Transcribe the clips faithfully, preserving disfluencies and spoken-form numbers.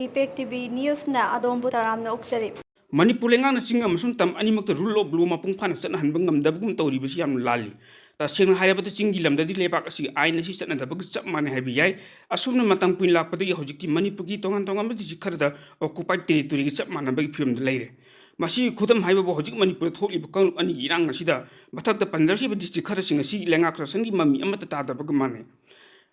ꯏꯄꯦꯛ T V ꯅ꯭ꯌꯨꯁꯅ ꯑꯗꯣꯝꯕꯨ ꯇꯔꯥꯝꯅ ꯑꯣꯛꯆꯔꯤ꯫ ꯃꯅꯤꯄꯨꯔ ꯂꯩꯉꯥꯛꯅ ꯆꯤꯡ ꯑꯃꯁꯨꯡ ꯇꯝ ꯑꯅꯤꯃꯛꯇ rule of law ꯃꯄꯨꯡ ꯐꯥꯅ ꯆꯠꯅꯍꯟꯕ ꯉꯝꯗꯕꯒꯨꯝ ꯇꯧꯔꯤꯕꯁꯤ ꯌꯥꯝꯅ ꯂꯥꯜꯂꯤ꯫ ꯇꯁꯦꯡꯅ ꯍꯥꯏꯔꯕꯗ, ꯆꯤꯡꯒꯤ ꯂꯝꯗꯗꯤ ꯂꯩꯕꯥꯛ ꯑꯁꯤꯒꯤ ꯑꯥꯏꯟ ꯑꯁꯤ ꯆꯠꯅꯗꯕꯒ ꯆꯞ ꯃꯥꯟꯅꯩ ꯍꯥꯏꯕ ꯌꯥꯏ꯫ ꯑꯁꯨꯝꯅ ꯃꯇꯝ ꯀꯨꯏꯅ ꯂꯥꯛꯄꯗꯒꯤ ꯍꯧꯖꯤꯛꯇꯤ ꯃꯅꯤꯄꯨꯔꯒꯤ ꯇꯣꯉꯥꯟ ꯇꯣꯉꯥꯟꯕ district ꯈꯔꯗ occupied territoryꯒ ꯆꯞ ꯃꯥꯟꯅꯕꯒꯤ ꯐꯤꯕꯝꯗ ꯂꯩꯔꯦ꯫ ꯃꯁꯤꯒꯤ ꯈꯨꯗꯝ ꯍꯥꯏꯕꯕꯨ ꯍꯧꯖꯤꯛ ꯃꯅꯤꯄꯨꯔꯗ ꯊꯣꯛꯂꯤꯕ ꯀꯥꯡꯂꯨꯞ ꯑꯅꯤꯒꯤ ꯏꯔꯥꯡ ꯑꯁꯤꯗ ꯃꯊꯛꯇ ꯄꯟꯖꯈꯤꯕ district ꯈꯔꯁꯤꯡ ꯑꯁꯤ ꯂꯩꯉꯥꯛ ꯁꯥꯁꯟꯒꯤ ꯃꯃꯤ ꯑꯃꯠꯇ ꯇꯥꯗꯕꯒ ꯃꯥꯟꯅꯩ꯫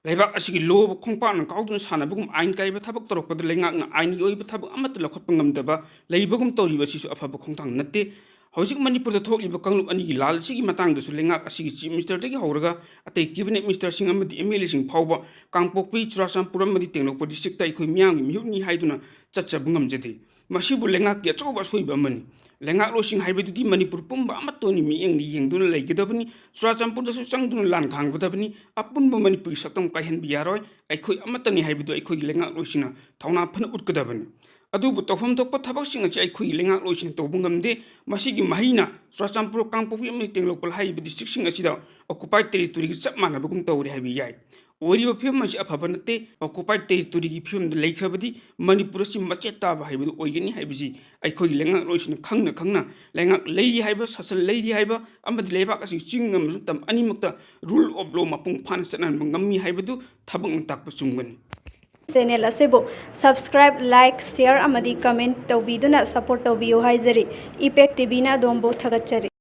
ꯂꯩꯕꯥꯛ ꯑꯁꯤꯒꯤ ꯂꯣꯕꯨ ꯈꯣꯡꯄꯥꯛꯅ ꯀꯥꯎꯗꯨꯅ ꯁꯥꯟꯅꯕꯒꯨꯝ ꯑꯥꯏꯟ ꯀꯥꯏꯕ ꯊꯕꯛ ꯇꯧꯔꯛꯄꯗ ꯂꯩꯉꯥꯛꯅ ꯑꯥꯏꯟꯒꯤ ꯑꯣꯏꯕ ꯊꯕꯛ ꯑꯃꯠꯇ ꯂꯧꯈꯠꯄ ꯉꯝꯗꯕ ꯂꯩꯕꯒꯨꯝ ꯇꯧꯔꯤꯕ ꯑꯁꯤꯁꯨ ꯑꯐꯕ ꯈꯣꯡꯊꯥꯡ ꯅꯠꯇꯦ꯫ ꯍꯧꯖꯤꯛ ꯃꯅꯤꯄꯨꯔꯗ ꯊꯣꯛꯂꯤꯕ ꯀꯥꯡꯂꯨꯞ ꯑꯅꯤꯒꯤ ꯂꯥꯜ ꯑꯁꯤꯒꯤ ꯃꯇꯥꯡꯗꯁꯨ ꯂꯩꯉꯥꯛ ꯑꯁꯤꯒꯤ Chief Ministerꯗꯒꯤ ꯍꯧꯔꯒ ꯑꯇꯩ Cabinet Ministerꯁꯤꯡ ꯑꯃꯗꯤ MLAꯁꯤꯡ ꯐꯥꯎꯕ ꯀꯥꯡꯄꯣꯛꯄꯤ, ꯆꯨꯔꯥꯆꯥꯟꯄꯨꯔ ꯑꯃꯗꯤ ꯇꯦꯡꯅꯧꯄꯜ districtꯇ ꯑꯩꯈꯣꯏ ꯃꯤꯌꯥꯝꯒꯤ ꯃꯤꯍꯨꯠꯅꯤ ꯍꯥꯏꯗꯨꯅ ꯆꯠꯆꯕ ꯉꯝꯖꯗꯦ꯫ ꯃꯁꯤꯕꯨ ꯂꯩꯉꯥꯛꯀꯤ ꯑꯆꯧꯕ ꯑꯁꯣꯏꯕ ꯑꯃꯅꯤ꯫ ꯂꯩꯉꯥꯛꯂꯣꯏꯁꯤꯡ ꯍꯥꯏꯕꯗꯨꯗꯤ ꯃꯅꯤꯄꯨꯔ ꯄꯨꯝꯕ ꯑꯃꯠꯇ ꯑꯣꯏꯅ ꯃꯤꯠꯌꯦꯡꯗ ꯌꯦꯡꯗꯨꯅ ꯂꯩꯒꯗꯕꯅꯤ꯫ ꯆꯨꯔꯥꯆꯥꯟꯄꯨꯔꯗꯁꯨ ꯆꯪꯗꯨꯅ ꯂꯥꯟ ꯈꯥꯡꯒꯗꯕꯅꯤ꯫ ꯑꯄꯨꯟꯕ ꯃꯅꯤꯄꯨꯔꯒꯤ ꯁꯛꯇꯝ ꯀꯥꯏꯍꯟꯕ ꯌꯥꯔꯣꯏ꯫ ꯑꯩꯈꯣꯏ ꯑꯃꯠꯇꯅꯤ ꯍꯥꯏꯕꯗꯨ ꯑꯩꯈꯣꯏꯒꯤ ꯂꯩꯉꯥꯛꯂꯣꯏꯁꯤꯡꯅ ꯊꯧꯅꯥ ꯐꯅ ꯎꯠꯀꯗꯕꯅꯤ꯫ ꯑꯗꯨꯕꯨ ꯇꯧꯐꯝ ꯊꯣꯛꯄ ꯊꯕꯛꯁꯤꯡ ꯑꯁꯤ ꯑꯩꯈꯣꯏꯒꯤ ꯂꯩꯉꯥꯛꯂꯣꯏꯁꯤꯡꯅ ꯇꯧꯕ ꯉꯝꯗꯦ꯫ ꯃꯁꯤꯒꯤ ꯃꯍꯩꯅ ꯆꯨꯔꯥꯆꯥꯟꯄꯨꯔ, ꯀꯥꯡꯄꯣꯛꯄꯤ ꯑꯃꯗꯤ ꯇꯦꯡꯅꯧꯄꯜ ꯍꯥꯏꯔꯤꯕ districtꯁꯤꯡ ꯑꯁꯤꯗ occupied territoryꯒ ꯆꯞ ꯃꯥꯟꯅꯕꯒꯨꯝ ꯇꯧꯔꯦ ꯍꯥꯏꯕ ꯌꯥꯏ꯫ ꯑꯣꯏꯔꯤꯕ ꯐꯤꯕꯝ ꯑꯁꯤ ꯑꯐꯕ ꯅꯠꯇꯦ꯫ Occupied territoryꯒꯤ ꯐꯤꯕꯝꯗ ꯂꯩꯈ꯭ꯔꯕꯗꯤ ꯃꯅꯤꯄꯨꯔ ꯑꯁꯤ ꯃꯆꯦꯠ ꯇꯥꯕ ꯍꯥꯏꯕꯗꯨ ꯑꯣꯏꯒꯅꯤ ꯍꯥꯏꯕꯁꯤ ꯑꯩꯈꯣꯏꯒꯤ ꯂꯩꯉꯥꯛꯂꯣꯏꯁꯤꯡꯅ ꯈꯪꯅ ꯈꯪꯅ ꯂꯩꯉꯥꯛ ꯂꯩꯔꯤ ꯍꯥꯏꯕ, ꯁꯥꯁꯟ ꯂꯩꯔꯤ ꯍꯥꯏꯕ ꯑꯃꯗꯤ ꯂꯩꯕꯥꯛ ꯑꯁꯤ ꯆꯤꯡ ꯑꯃꯁꯨꯡ ꯇꯝ ꯑꯅꯤꯃꯛꯇ rule of law ꯃꯄꯨꯡ ꯐꯥꯅ ꯆꯠꯅꯍꯟꯕ ꯉꯝꯃꯤ ꯍꯥꯏꯕꯗꯨ ꯊꯕꯛꯅ ꯇꯥꯛꯄ ꯆꯨꯝꯒꯅꯤ꯫ Channel ꯑꯁꯤꯕꯨ subscribe, like, share ꯑꯃꯗꯤ comment ꯇꯧꯕꯤꯗꯨꯅ support ꯇꯧꯕꯤꯌꯨ ꯍꯥꯏꯖꯔꯤ꯫ ꯏꯄꯦꯛ ꯇꯤ ꯚꯤꯅ ꯑꯗꯣꯝꯕꯨ ꯊꯥꯒꯠꯆꯔꯤ꯫